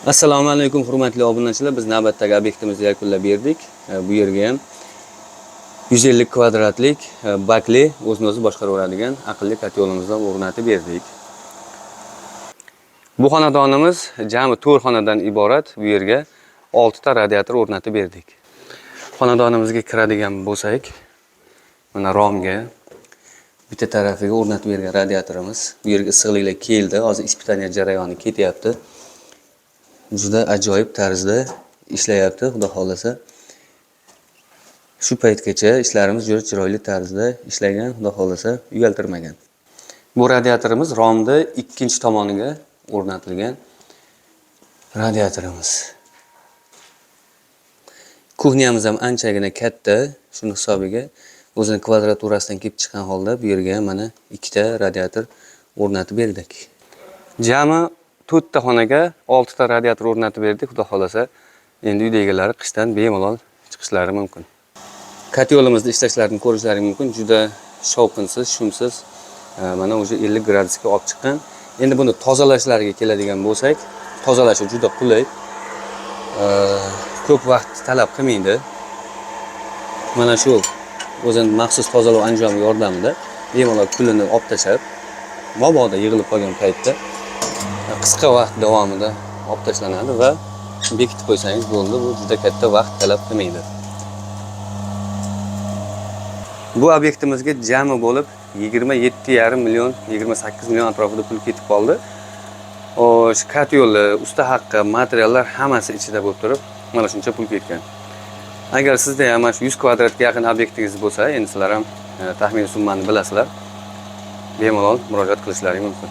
Assalomu alaykum, hurmatli obunachilar. Biz navbatdagi obyektimizni yakunlab berdik. Bu yerga ham 150 kvadratlik bakli o'zini o'zi boshqaraveradigan aqlli kotyolimizni o'rnatib berdik. Bu xonadonimiz jami 4 xonadan iborat. Bu yerga 6 ta radiator o'rnatib berdik. Xonadonimizga kiradigan bo'lsak, mana romga bitta tarafiga o'rnatib bergan radiatorimiz. Bu yerga issiqliklar keldi. Hozir испытание jarayoni ketyapti. Juda ajoyib tarzda ishlayapti, xudo xohlasa. Shu paytgacha ishlarimiz juda chiroyli tarzda ishlagan, xudo xohlasa, uyaltirmagan. Bu radiatorimiz romda ikkinchi tomoniga o'rnatilgan radiatorimiz. Кухня miz ham anchagina katta, shuni hisobiga o'zini kvadraturasidan kelib chiqqan holda bu yerga mana ikkita radiator o'rnatib berdik. Jami 4 ta xonaga 6 ta radiator o'rnatib berdik, xudo xohlasa. Endi uyda egalari qishdan bemalol chiqishlari mumkin. Kotyolimizni ishlashlarini ko'rishlaring mumkin. Juda shovqinsiz, shumsiz, mana уже 50 gradusga olib chiqqan. Endi buni tozalashlariga keladigan bo'lsak, tozalashi juda qulay. Ko'p vaqt talab qilmaydi. Mana shu o'zini maxsus tozalov anjomi yordamida bemalol kulini olib tashlab, mabodo yig'ilib qolgan paytda qisqa vaqt davomida olib tashlanadi va bekitib qo'ysangiz bo'ldi. Bu juda katta vaqt talab qilmaydi. Bu obyektimizga jami bo'lib 27,5 million, 28 million atrofida pul ketib qoldi. Xo'sh, kotyoli, usta haqqi, materiallar hammasi ichida bo'lib turib, mana shuncha pul ketgan. Agar sizda ham mana shu 100 kvadratga yaqin obyektingiz bo'lsa, endi sizlar ham taxminiy summani bilasizlar. Bemalol murojaat qilishlaring mumkin.